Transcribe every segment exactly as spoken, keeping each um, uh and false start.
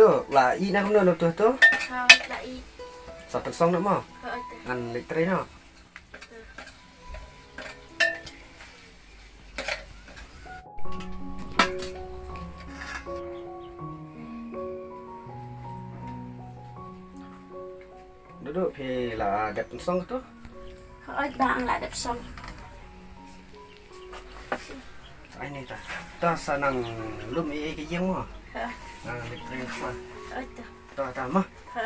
To, la i na kumno na to to? Ha, la i. Sa pynsong na mo? Ha, to. Ngan leit trei no. Duh duh, phi la dep pynsong to? Hooid, ba nga la dep song. Ai ni ta. Ta sa nang lum ïa ka ïing mo. Ha. Nang leit trei mo. Hooid ta. Ta ta mo. Ha.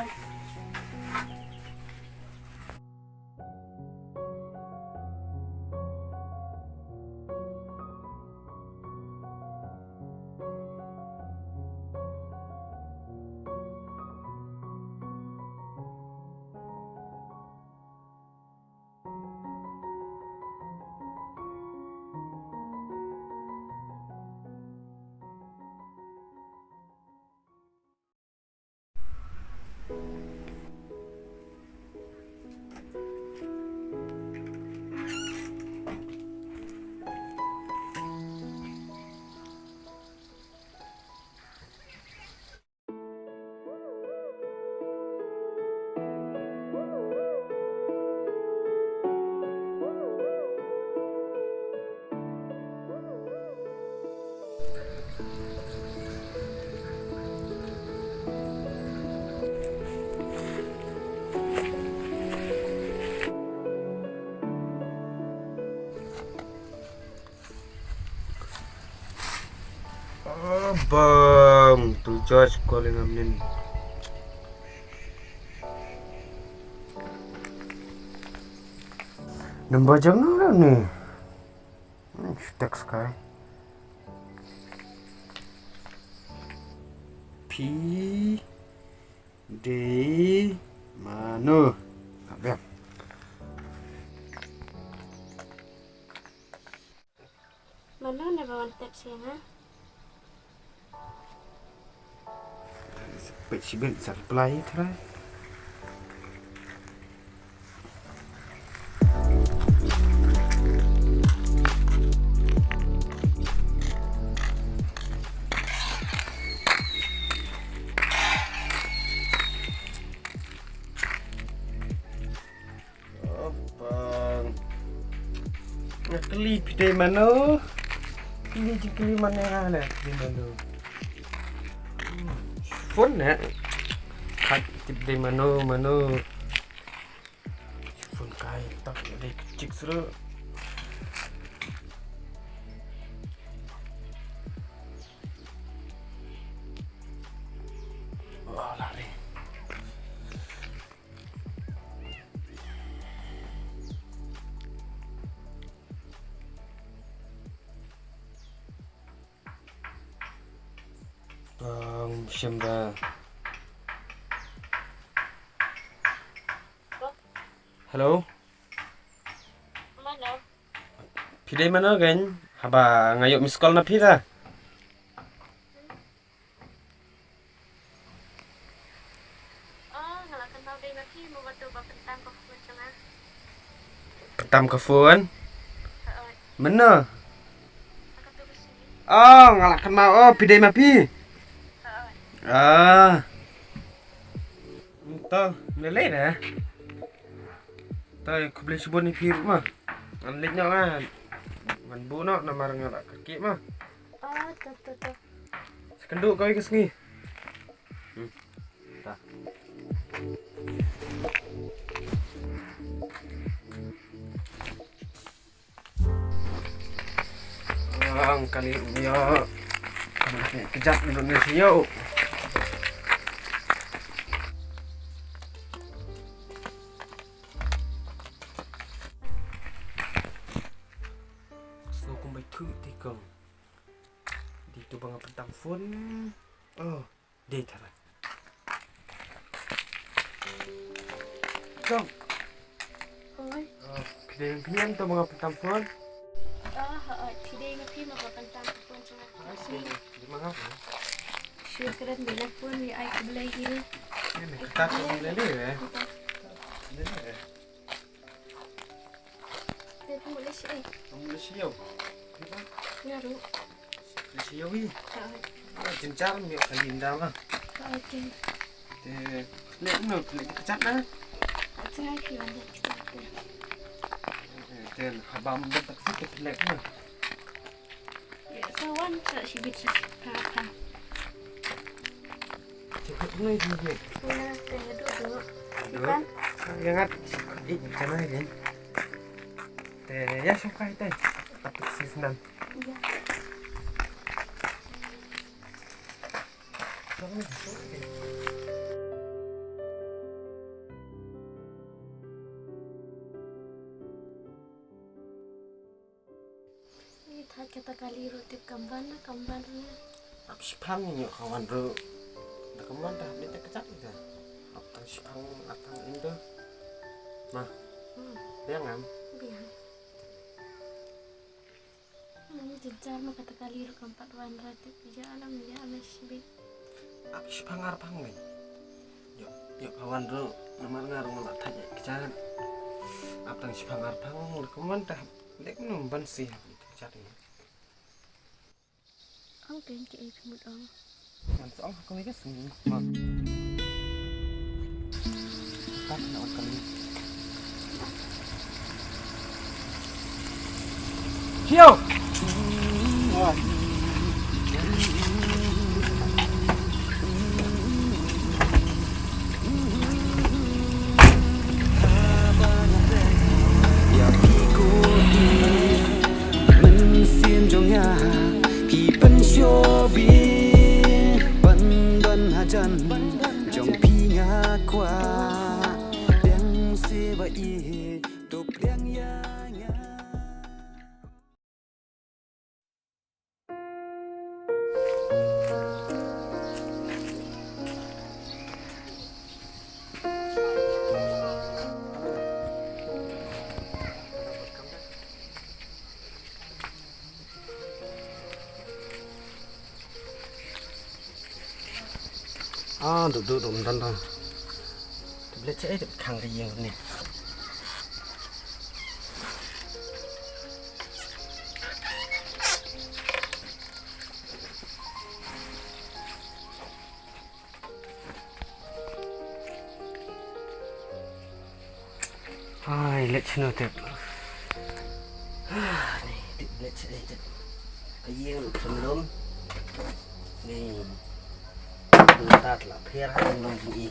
Abang, tu George calling amin. Number jong nga ni. Hmm, text kai. Phi dei mano? Abang. Mano ne ba wan text ïa nga? Peit shibit sa reply trai. Oh, bang. Nga kylli phi dei mano? Phi dei jingkylli mano nga ne, phi dei mano? Hmm, phone ne. Khat tip dei mano, mano. Phone kai tak dei ka chik sru. Oh, lari. Bang, shim da. Hello. Mano? Phi dei mano kein? Haba nga ïoh miss call na phi ta. Oh, nga la kynmaw dei ma phi, mo ba tu ba pyntam ka phone jong nga. Pyntam ka phone? Hooid. Mano? Ka tu ka sngi. Oh, nga la kynmaw, oh, phi dei ma phi. Hooid. Ah. To, lei lei da. To, khublei shibun ïa phi ruh ma. Ngan leit noh nga. Ngan buh noh namar nga la kyrkieh ma. Ah, to to to. Sa kynduh kawei ka sngi. Hmm. Ta. Ang kali ïa. Kejap dulu ni sio. So kumbai thu tikong. Di tu ba nga pyntam phone. Oh. Dei tara. Kong. Oi. Oh, phi dei phi em to ma nga pyntam phone. Ah, ha, ha, phi dei ma phi ma nga pyntam phone jong nga. Ah, phi dei ma nga. Shu kren bad phone ïa ai khublei ïa. Ni ni kata ko lele eh. Lele eh. Te phi mut leit shaei? Phi mut leit sha ïew. Phi ba? Nga ruh. Leit sha ïew hi. Ha. Ah, jynjar, ym ïoh kali ynda ma. Ka ai te. Te, leh no, leh ka jat na. Acha ki wan leh ka jat te. Te, haba mynta ka jat te leh no. Sa wan sa shibit sa pha pha. Te ka tunai di di. Na te du du. Iban. Yang ngat. Ih, janai di. Te ya shukai te. Atuk sis nan. Ya. Ih, thait kata kali ruh tip kam wan na, kam wan na. Ap shipang nyo ka wan ruh. Da kam wan da, ni ta kachat ni ta. Ap tang shipang, ap tang indo. Ma. Hmm. Biang am? Biang. Ani jynjar ma kata kali ruh kam pat wan ra tip ïa alam ïa ame shibit. Ap shipang arpang min. Yo, yo ka wan ruh namar nga ruh nga la thait ïa kjat. Ap tang shipang arpang ruh kumban ta lek num ban si hap ïa kjat ni. Ong keng ki ei phi mut ong. Ngan sa ong ha kawei ka sngi. Ma. Pat na ong kali. Hiau. Ïa phi ko i mynsiem jong nga, phi pynshoh bit ban don hajan jong phi nga kwah. Biang se ba ïeit, to pdiang ïa nga. Ah, duk duk duk, ym don, don. Te leit shaei te khang ka ïing ni. Ai, leit shano te. Ah, ni, te leit shaei te. Ka ïing ruh ka lum. Ni. Mynta te la pher ha ka lum jong i.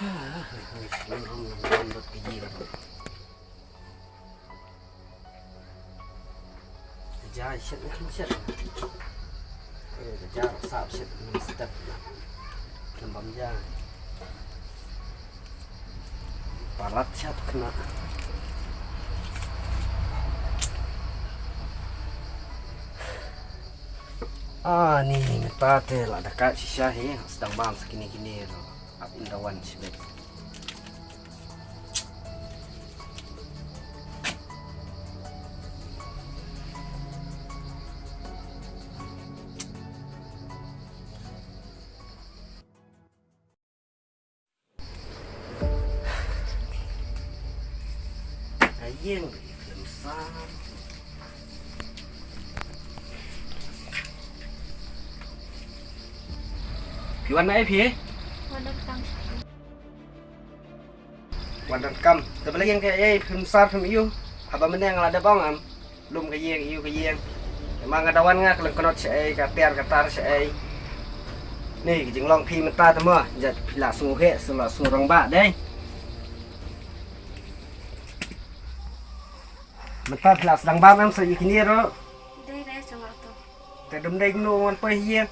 Ah, lum lum lum lum ka ïing ruh. Ja shet, shet. Eh, ja sap shet, min step. Kan bam ja. Palat shet kena. Ah, ni mynta te la da kat shisha hi, sdang bam sa kine kine. Ap ynda wan shibit. Ai ïeng, ïeng sa. Phi wan na ei phi? Wan da kam. Wan da kam. Te balei ïeng ka ei, phim sar phim ïoh. Haba mynne nga la dep ong am. Lum ka ïing, ïoh ka ïing. Te ma nga da wan nga ka lyngknot shaei, ka tiar ka tar shaei. Ni ka jinglong phi mynta te mo, jait phi la sngew heh, sngew la sngew rangbah dei. Mynta phi la sdang bam em sa ïa kine ruh. Dei dei jong nga to. Te dum dei kumno wan poi ha ïing.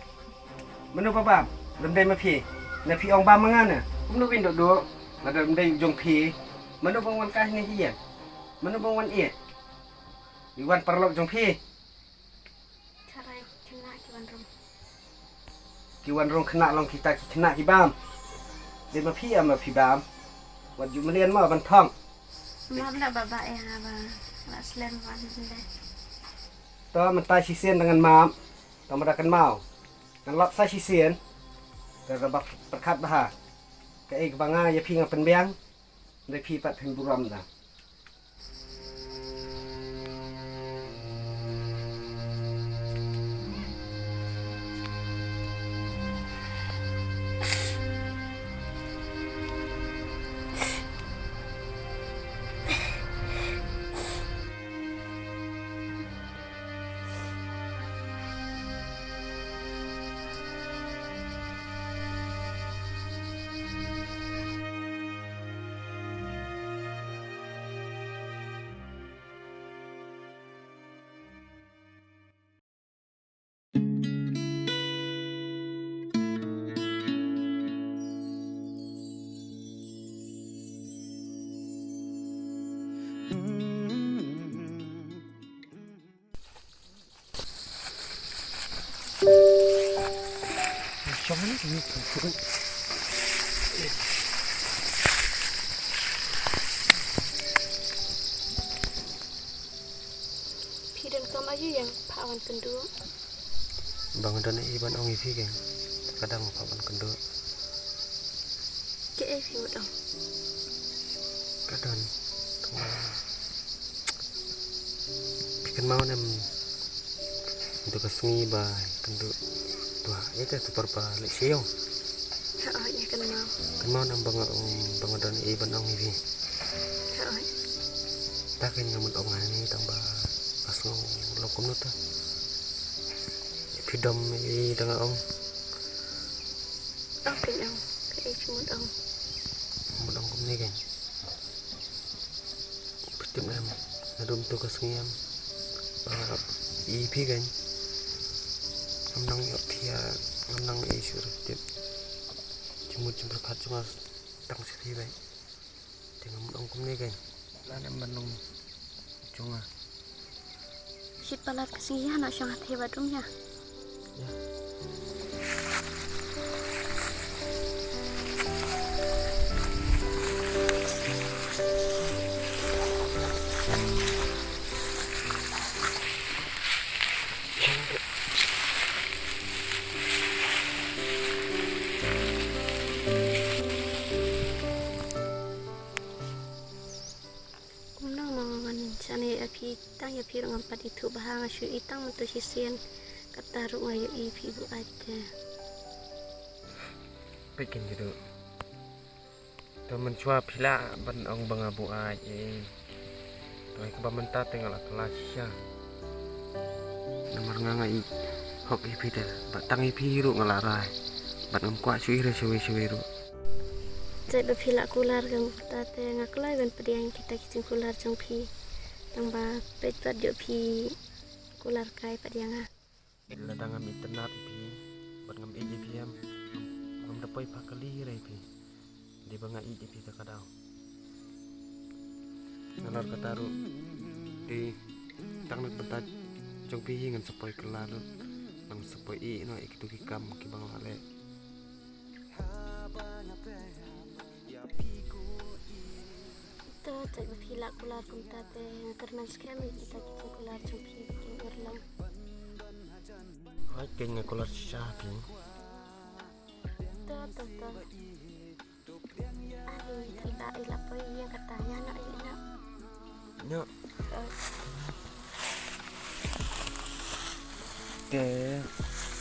Mano ba bam? Dum dei ma phi. Na phi ong bam ma nga ne. Kumno bin dok dok. Lada dum dei jong phi. Mano ba wan kai ne ha ïing. Mano ba wan ïeit. I wan paralok jong phi. Khynnah ki wan rung. Ki wan rung khynnah long kita ki khynnah ki bam. Dei ma phi em ma phi bam. Wat ju mlien ma ban thong. Map la ba ba eh ba la slem wan dei. To mynta shisien da ngan map. To mynta kan mau. Ngan lap sa shisien. Te da ba pyrkhat bha. Kaei kaba nga ïa phi nga pynbiang. Dei phi pat phin burom da. Phi don kam aïu ïa nga phah wan kynduh? Ba nga don ei ban ong ïa phi keiñ. Ka dang phah wan kynduh. Kaei phi mut ong? Ka don. Phi kynmaw ne em? Ynda ka sngi ba kynduh. Tuha, ïa te tu par ba leh sha ïew. Ha, oh, ïa kynmaw. Kynmaw ne em ba nga ong, ba nga don ei ban ong ïa phi? Ha, oh. Ta keiñ nga mut ong hangne tang ba ka sngew long kumno ta. Phi dom ei da nga ong? Ong keiñ ong. Kaei phi mut ong? Mut ong kumne keiñ. Phi tip ne em, naduh mynta ka sngi em, ba nga ïohi phi keiñ, ngam nang ïoh thiah, ngam nang ïohi shuh ruh phi tip. Jingmut jingpyrkhat jong nga tang sha phi beit. Te ngam ong kumne keiñ. Lah ne em ban long jong nga. Shit palat ka sngi ïa, noh shong ha thaiñ bathroom ïa. Ïa. Kumno ma nga ngan shaniah ïa phi, tang ïa phi ruh ngam pat ithuh bha, nga shu i tang mynta shisien, kata ruh nga ïohi phi buaid te. Peit keiñ kito. To mynshuwa phi lah ban ong ba nga buaid ei. To ïa kaba mynta te nga la kylla shisha. Namar nga nga ïeit hok ïa phi te, bad tang ïa phi ruh nga la rai. Bad ngam kwah shuh ïa re shawei shawei ruh. Jait ba phi lah kular kumta te nga kloi ban pdiang kita ki jingkular jong phi. Tang ba peit pat ïoh phi kular kai pat ïa nga. Lada ngam itynnad ïa phi bad ngam ïeit ïa phi em, ngam da poi phah kali re ïa phi. Dei ba nga ïeit ïa phi da ka daw. Nalor kata ruh, dei tang na ka bynta jong phi hi ngan sa poi kylla lut, ngan sa poi ïeh noh ïa kito ki kam kiba nga la leh. To, jait ba phi lah kular kumta te nga kyrmen skhem ïa kita ki jingkular jong phi, ki urlong. Hooid, keiñ nga kular shisha phi. To, to, to. Ai, thylda i la poi ïa kata ïa na i na. Nyo. To. Te,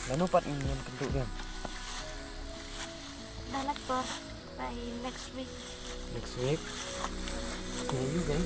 lano pat ngin ïa kynduh kan? Dah lah por by next week. Next week. Kynduh kan?